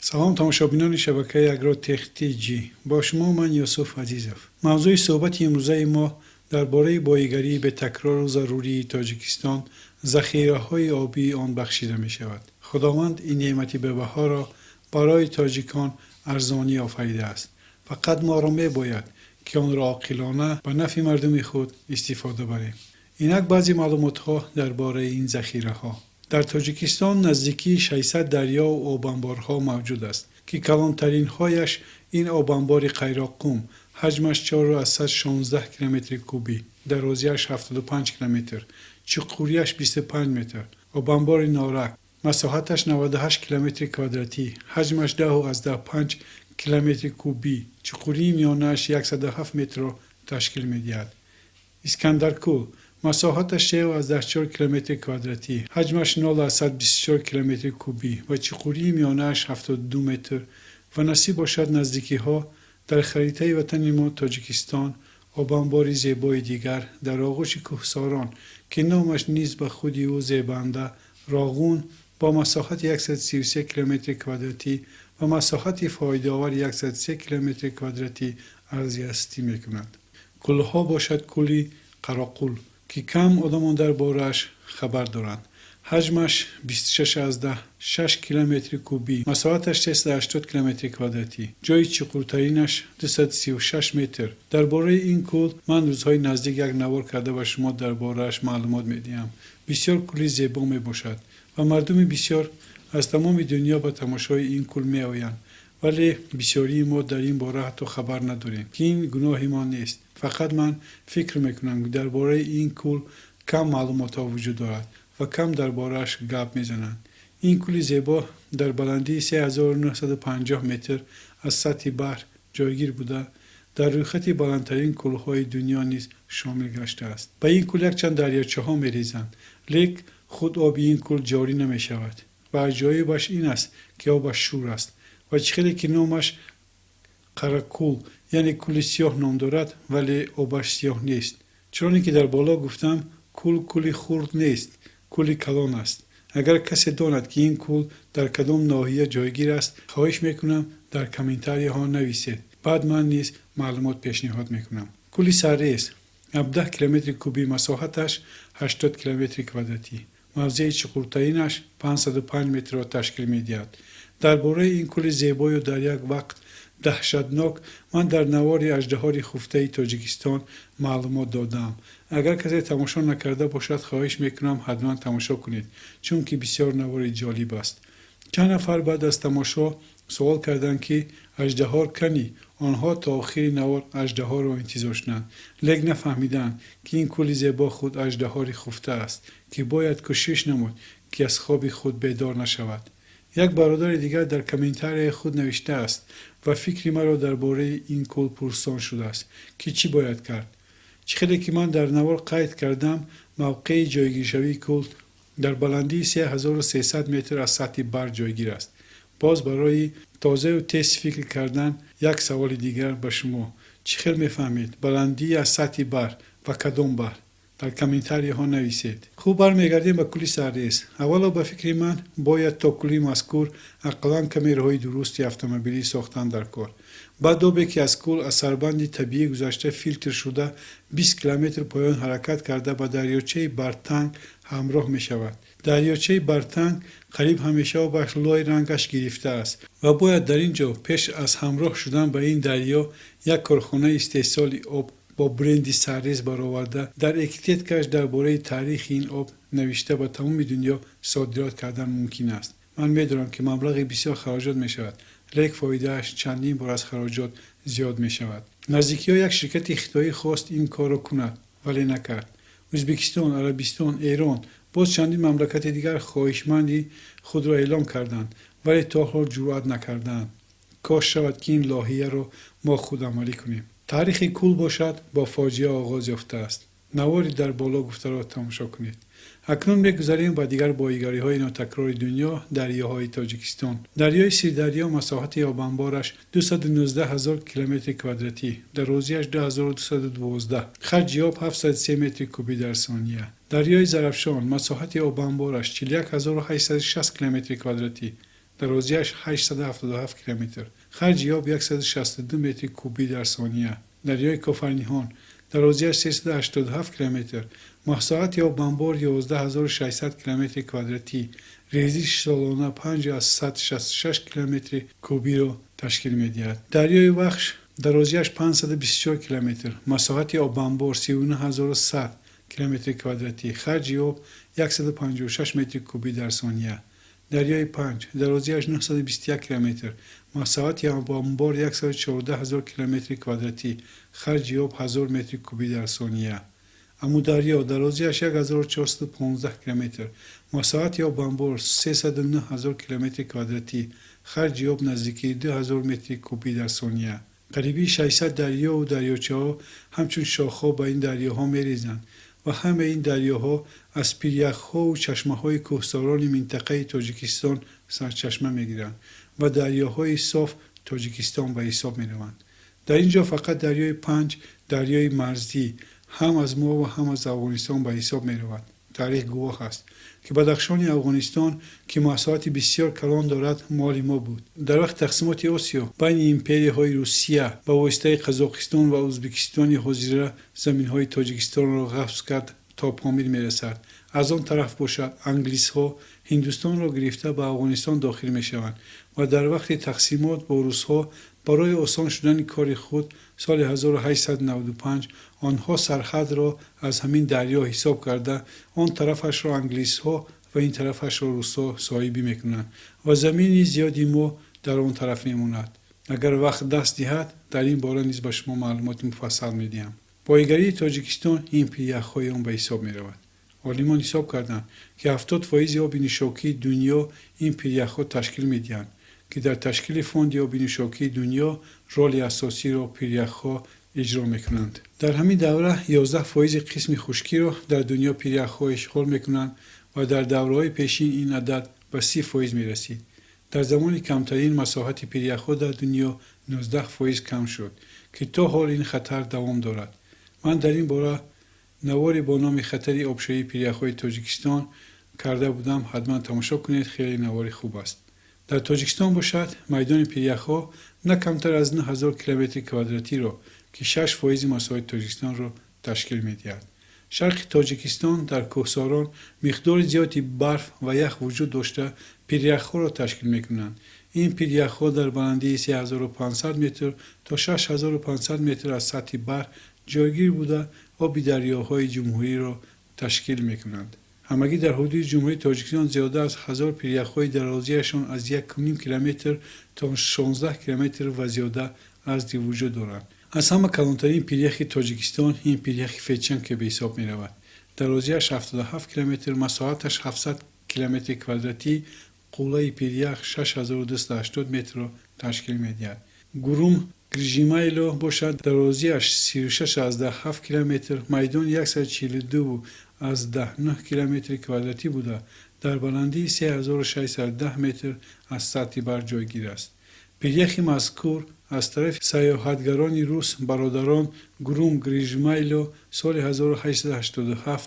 Салом, тамошобинони шабакаи Агротех ТЖ. Бо шумо ман, Юсуф Азизов. Мавзӯи суҳбати имрӯзаи мо дар бораи боигарии бетакрору зарурии Тоҷикистон, захираҳои обии он бахшида мешавад. Худованд ин неъмати бебаҳоро барои тоҷикон арзонӣ офаридааст. Фақат моро мебояд, ки онро оқилона ба нафъи мардуми худ истифода барем. Инак баъзе маълумотҳо дар бораи ин захираҳо. Дар Тоҷикистон наздикии 600 дарёву обанборҳо мавҷуд аст, ки калонтаринҳояш ин обанбори Қайроққум, ҳаҷмаш 4,16 километри кубӣ, дарозиаш 75 километр, чуқуриаш 25 метр, обанбори Норак, масоҳаташ 98 километри квадратӣ, ҳаҷмаш 10,5 километри кубӣ, чуқурии миёнааш 107 метрро ташкил медиҳад, Искандаркӯл, масоҳаташ 3,4 километри квадратӣ, ҳаҷмаш 0,24 километри кубӣ ва чуқурии миёнааш 72 метр. Ва насиб бошад, наздикиҳо дар харитаи ватани мо Тоҷикистон обанбори зебои дигар дар оғӯши кӯҳсорон, ки номаш низ ба худи ӯ зебанда, Роғун, бо масоҳати 133 километри квадратӣ ва масоҳати фоидаовари 103 километри квадратӣ арзи ҳастӣ мекунад. Кӯлҳо бошад, кӯли Қароқул, ки кам одамон дар борааш хабар доранд, ҳаҷмаш 26,6 километри кубӣ, масоҳаташ 380 километри квадратӣ, ҷои чуқуртаринаш 236 метр. Дар бораи ин кӯл ман рӯзҳои наздик як навор карда, ба шумо дар борааш маълумот медиҳам. Бисёр кӯли зебо мебошад ва мардуми бисёр аз тамоми дунё ба тамошои ин кӯл меоянд, вале бисёрии мо дар ин бора ҳатто хабар надорем, ки ин гуноҳи мо нест. Фақат ман фикр мекунам, ки дар бораи ин кӯл кам маълумотҳо вуҷуд дорад ва кам дар борааш гап мезананд. Ин кӯли зебо дар баландии 3950 метр аз сатҳи баҳр ҷойгир буда, дар рӯйхати баландтарин кӯлҳои дунё низ шомил гаштааст. Ба ин кӯл якчанд дарёчаҳо мерезанд, лек худ оби ин кӯл ҷорӣ намешавад ва аҷоибаш ин аст, ки обаш шӯр аст ва чӣ хеле ки номаш Қаракул, яъне кӯли сиёҳ ном дорад, вале обаш сиёҳ нест. Чуноне ки дар боло гуфтам, кӯл кӯли хурд нест, кӯли калон аст. Агар касе донад, ки ин кӯл дар кадом ноҳия ҷойгир аст, хоҳиш мекунам, дар комментарияҳо нависед, баъд ман низ маълумот пешниҳод мекунам. Кӯли Саррез, 17 километри кубӣ, масоҳаташ 80 километри квадратӣ, мавзеи чуқуртаринаш 505 метрро ташкил медиҳад. Дар бораи ин кӯли зебою дар як вақт даҳшатнок ман дар навори «Аждаҳори хуфтаи Тоҷикистон» маълумот додаам. Агар касе тамошо накарда бошад, хоҳиш мекунам, ҳатман тамошо кунед, чунки бисёр навори ҷолиб аст. Чанд нафар баъд аз тамошо суол карданд, ки аждаҳор канӣ? Онҳо то охири навор аждаҳорро интизор шуданд, лек нафаҳмиданд, ки ин кӯли зебо худ аждаҳори хуфта аст, ки бояд кӯшиш намуд, ки аз хоби худ бедор нашавад. Як бародари дигар дар комментарияи худ навиштааст ва фикри маро дар бораи ин кӯл пурсон шудааст, ки чӣ бояд кард. Чӣ хеле ки ман дар навор қайд кардам, мавқеи ҷойгиршавии кӯл дар баландии 3300 метр аз сатҳи баҳр ҷойгир аст. Боз барои тозаю тез фикр кардан як саволи дигар ба шумо: чӣ хел мефаҳмед баландии аз сатҳи баҳр ва кадом баҳр? Дар комментарияҳо нависед. Хуб, бармегардем ба кӯли Саррез. Аввало, ба фикри ман, бояд то кӯли мазкур ақаллан каме роҳи дурусти автомобилӣ сохтан дар кор. Баъд обе, ки аз кӯл аз сарбанди табиӣ гузашта, филтр шуда, 20 километр поён ҳаракат карда, ба дарёчаи Бартанг ҳамроҳ мешавад. Дарёчаи Бартанг қариб ҳамеша обаш лой рангаш гирифтааст ва бояд дар ин ҷо пеш аз ҳамроҳ шудан ба ин дарё як корхонаи истеҳсоли об бо бренди Саррез бароварда, дар этикеткааш дар бораи таърихи ин об навишта, ба тамоми дунё содирот кардан мумкин аст. Ман медонам, ки маблағи бисёр хароҷот мешавад, лек фоидааш чандин бор аз хароҷот зиёд мешавад. Наздикиҳо як ширкати хитоӣ хост ин корро кунад, вале накард. Ӯзбекистон, Арабистон, Эрон, боз чандин мамлакати дигар хоҳишманди худро эълон карданд, вале то ҳол ҷуръат накардаанд. Кош шавад, ки ин лоиҳаро мо худ амалӣ кунем. Таърихи кӯл бошад, бо фоҷиа оғоз ёфтааст. Навори дар боло гуфтаро тамошо кунед. Акнун мегузарем ба дигар боигариҳои нотакрори дунё, дарёҳои Тоҷикистон. Дарёи Сирдарё, масоҳати обанбораш 219 ҳазор километри квадратӣ, дарозиаш 2212, харҷи об 703 метри кубӣ дар сония. Дарёи Зарафшон, масоҳати обанбораш 41 860 километри квадратӣ. Дарозиаш 877 километр. Харҷи об 162 метри кубӣ дар сония. Дарёи Кофарниҳон, дарозиаш 387 километр, масоҳати обанбор 11600 километри квадратӣ, резиши солона 5,66 километри кубиро ташкил медиҳад. Дарёи Вахш, дарозиаш 524 километр, масоҳати обанбор 39100 километри квадратӣ, харҷи об 156 метри кубӣ дар сония. Дарёи Панҷ, дарозиаш 921 километр, масоҳати обанбор 114 000 километри квадратӣ, харҷи об 1000 метри кубӣ дар сония. Амударё, дарозиаш 1415 километр, масоҳати обанбор 309 000 километри квадратӣ, харҷи об наздикии 2000 метри кубӣ дар сония. Қариби 600 дарёву дарёчаҳо ҳамчун шохҳо ба ин дарёҳо мерезанд ва ҳамаи ин дарёҳо аз пиряхҳову чашмаҳои кӯҳсорони минтақаи Тоҷикистон сарчашма мегиранд ва дарёҳои соф Тоҷикистон ба ҳисоб мераванд. Дар ин ҷо фақат дарёи Панҷ дарёи марзӣ ҳам аз мо ва ҳам аз Афғонистон ба ҳисоб меравад. Таърих гувоҳ аст, ки Бадахшони Афғонистон, ки масоҳати бисёр калон дорад, моли мо буд. Дар вақти тақсимоти Осиё байни империяҳои Русия ба воситаи Қазоқистон ва Ӯзбекистони ҳозира заминҳои Тоҷикистонро ғасб кард, то Помир мерасад. Аз он тараф бошад, англисҳо Ҳиндустонро гирифта, ба Афғонистон дохил мешаванд ва дар вақти тақсимот бо русҳо барои осон шудани кори худ соли 1895 онҳо сарҳадро аз ҳамин дарё ҳисоб карда, он тарафашро англисҳо ва ин тарафашро русҳо соҳибӣ мекунанд ва замини зиёди мо дар он тараф мемонад. Агар вақт даст диҳад, дар ин бора низ ба шумо маълумоти муфассал медиҳам. Боигарии Тоҷикистон ин пиряхҳои он ба ҳисоб меравад. Олимон ҳисоб карданд, ки 70 фоизи оби нӯшокии дунё ин пиряхҳо ташкил медиҳанд, ки дар ташкили фонди оби нӯшокии дунё роли асосиро пиряхҳо иҷро мекунанд. Дар ҳамин давра 11 фоизи қисми хушкиро дар дунё пиряхҳо ишғол мекунанд ва дар давраҳои пешин ин адад ба 30 фоиз мерасид. Дар замони камтарин масоҳати пиряхҳо дар дунё 19 фоиз кам шуд, ки то ҳол ин хатар давом дорад. Ман дар ин бора наворе бо номи «Хатари обшавии пиряхҳои Тоҷикистон» карда будам, ҳатман тамошо кунед, хеле навори хуб аст. Дар Тоҷикистон бошад, майдони пиряхҳо на камтар аз 9000 километри квадратиро, ки 6 фоизи масоҳати Тоҷикистонро ташкил медиҳад. Шарқи Тоҷикистон дар кӯҳсорон миқдори зиёди барф ва ях вуҷуд дошта, пиряхҳоро ташкил мекунанд. Ин пиряхҳо дар баландии 3500 метр то 6500 метр аз сатҳи баҳр ҷойгир буда, оби дарёҳои ҷумҳуриро ташкил мекунанд. Ҳамагӣ дар ҳудуди Ҷумҳурии Тоҷикистон зиёда аз 1000 пиряхҳои дарозиашон аз 1,5 километр то 16 километр ва зиёда аз вуҷуд доранд. Аз ҳама калонтарин пиряхи Тоҷикистон ин пиряхи Федченко ба ҳисоб меравад. Дарозиаш 77 километр, масоҳаташ 700 километри квадратӣ, қуллаи пирях 6280 метрро ташкил медиҳад. Гурум Грижимайло бошад, дарозиаш 36,7 километр, майдони 142,9 километри квадратӣ буда, дар баландии 3610 метр аз сатҳи баҳр ҷойгир аст. Пиряхи мазкур аз тарафи сайёҳатгарони рус, бародарон Грум Грижмайло, соли 1887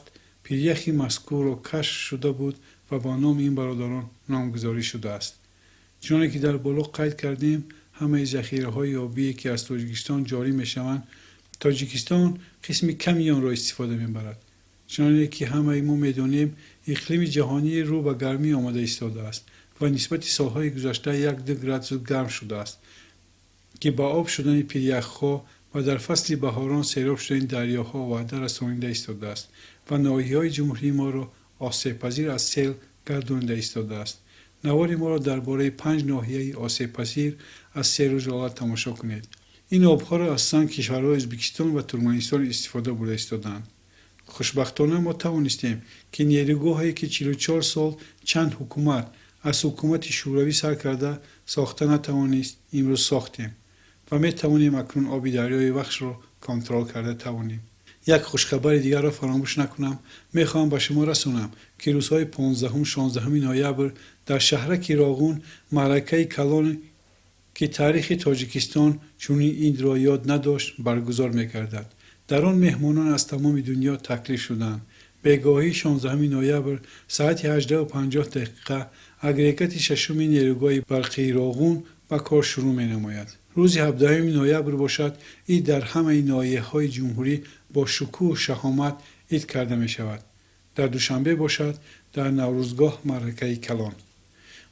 пиряхи мазкурро кашф шуда буд ва ба номи ин бародарон номгузорӣ шудааст. Чуноне ки дар боло қайд кардем, ҳамаи захираҳои обие, ки аз Тоҷикистон ҷорӣ мешаванд, Тоҷикистон қисми ками онро истифода мебарад. Чуноне ки ҳамаи мо медонем, иқлими ҷаҳонӣ рӯ ба гармӣ омада истодааст ва нисбати солҳои гузашта 1-2 градус гарм шудааст, ки ба об шудани пиряхҳо ва дар фасли баҳорон сероб шудани дарёҳо оварда расонида истодааст ва ноҳияҳои ҷумҳурии моро осебпазир аз сел гардонида истодааст. Навори моро дар бораи панҷ ноҳияи осебпазир аз селу жола тамошо кунед. Ин обҳоро асосан кишварҳои Ӯзбекистон ва Туркманистон истифода бурда истодаанд. Хушбахтона, мо тавонистем, ки нерӯгоҳе, ки 44 сол чанд ҳукумат аз ҳукумати Шӯравӣ сар карда сохта натавонист, имрӯз сохтем ва метавонем акнун оби дарёи Вахшро контрол карда тавонем. Як хушхабари дигарро фаромӯш накунам, мехоҳам ба шумо расонам, ки рӯзҳои 15-16 ноябр дар шаҳраки Роғун маъракаи калон, ки таърихи Тоҷикистон чунин идро ёд надошт, баргузор мегардад. Дар он меҳмонон аз тамоми дунё таклиф шуданд. Бегоҳии 16 ноябр соати 18:50 Агрегати шашуми нерӯгоҳи барқии Роғун ба кор шурӯъ менамояд. Рӯзи 17 ноябр бошад, ид дар ҳамаи ноҳияҳои ҷумҳурӣ бо шукӯҳу шаҳомат ид карда мешавад. Дар Душанбе бошад, дар Наврӯзгоҳ маъракаи калон.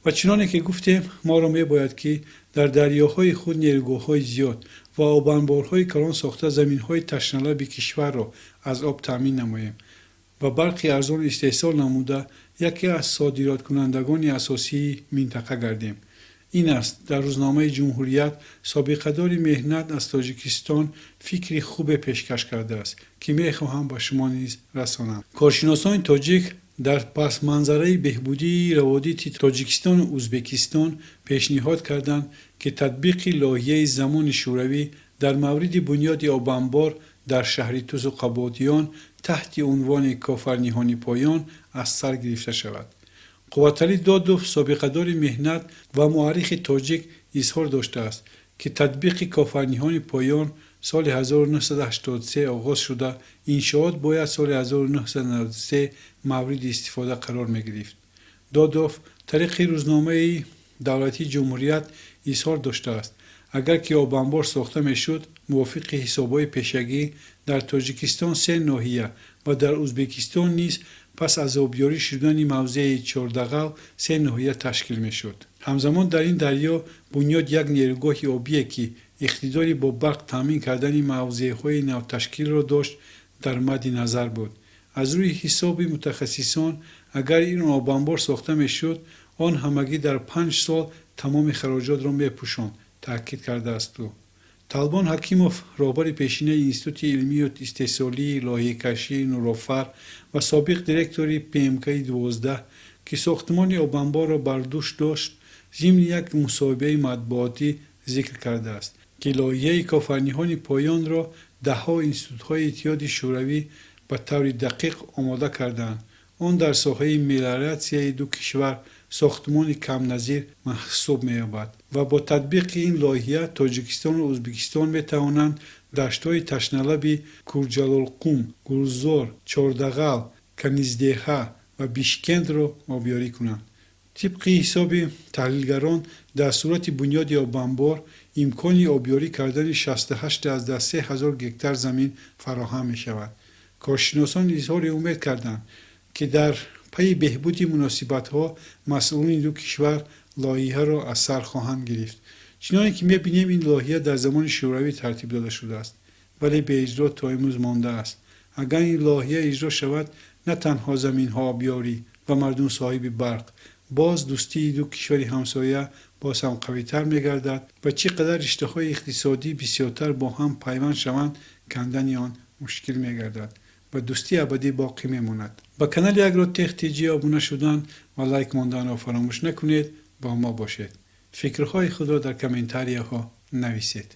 Ва чуноне ки гуфтем, моро мебояд, ки дар дарёҳои худ нерӯгоҳҳои зиёд ва обанборҳои калон сохта, заминҳои ташналаби кишварро аз об таъмин намоем ва барқи арзон истеҳсол намуда, яке аз содироткунандагони асосии минтақа гардем. Ин аст, дар рӯзномаи «Ҷумҳурият» собиқадори меҳнат аз Тоҷикистон фикри хубе пешкаш кардааст, ки мехоҳам ба шумо низ расонам. Коршиносони тоҷик дар пасманзараи беҳбудии раводити Тоҷикистону Ӯзбекистон пешниҳод карданд, ки татбиқи лоиҳаи замони Шӯравӣ дар мавриди бунёди обанбор дар шаҳри Тусу Қабодиён таҳти унвони Кофарниҳони Поён аз сар гирифта шавад. Қувваталӣ Додов, собиқадори меҳнат ва муаррихи тоҷик, изҳор доштааст, ки татбиқи Кофарниҳони Поён соли 1983 оғоз шуда, иншоот бояд соли 1993 мавриди истифода қарор мегирифт. Додов тариқи рӯзномаи давлатии «Ҷумҳурият» изҳор доштааст, агар ки обанбор сохта мешуд, мувофиқи ҳисобҳои пешагӣ, дар Тоҷикистон се ноҳия ва дар Ӯзбекистон низ пас аз обёрӣ шудани мавзеи Чордағал се ноҳия ташкил мешуд. Ҳамзамон дар ин дарё бунёди як нерӯгоҳи обие, ки иқтидори бо барқ таъмин кардани мавзеъҳои навташкилро дошт, дар мадди назар буд. Аз рӯи ҳисоби мутахассисон, агар ин обанбор сохта мешуд, он ҳамагӣ дар 5 сол тамоми хароҷотро мепӯшонд, таъкид кардааст ӯ. Талбон Ҳакимов, роҳбари пешинаи Институти илмию истеҳсолии лоиҳакашии Нурофар ва собиқ директори ПМКи 12, ки сохтмони обанборро бар дӯш дошт, зимни як мусоҳибаи матбуотӣ зикр кардааст, ки лоиҳаи Кофарниҳони Поёнро даҳҳо институтҳои Иттиҳоди Шӯравӣ ба таври дақиқ омода кардаанд. Он дар соҳаи мелиоратсияи ду кишвар сохтмони камназир маҳсуб меёбад ва бо татбиқи ин лоиҳа Тоҷикистону Ӯзбекистон метавонанд даштҳои ташналаби Курҷалолқум, Гулзор, Чордағал, Каниздеҳа ва Бишкентро обёрӣ кунанд. Тибқи ҳисоби таҳлилгарон, дар сурати бунёди обанбор имкони обёрӣ кардани 68,3 ҳазор гектар замин фароҳам мешавад. Коршиносон изҳори умед карданд, ки дар пайи беҳбуди муносибатҳо масъулони ду кишвар лоиҳаро аз сар хоҳанд гирифт. Чуноне ки мебинем, ин лоиҳа дар замони Шӯравӣ тартиб дода шудааст, вале беиҷро то имрӯз мондааст. Агар ин лоиҳа иҷро шавад, на танҳо заминҳо обёрӣ ва мардум соҳиби барқ, боз дӯстии ду кишвари ҳамсоя боз ҳам қавитар мегардад ва чӣ қадар риштаҳои иқтисодӣ бисёртар бо ҳам пайванд шаванд, кандани он мушкил мегардад ва дӯстии абадӣ боқӣ мемонад. Ба канали Агротех ТЖ обуна шудан ва лайк монданро фаромӯш накунед. Бо мо бошед, фикрҳои худро дар комментарияҳо нависед.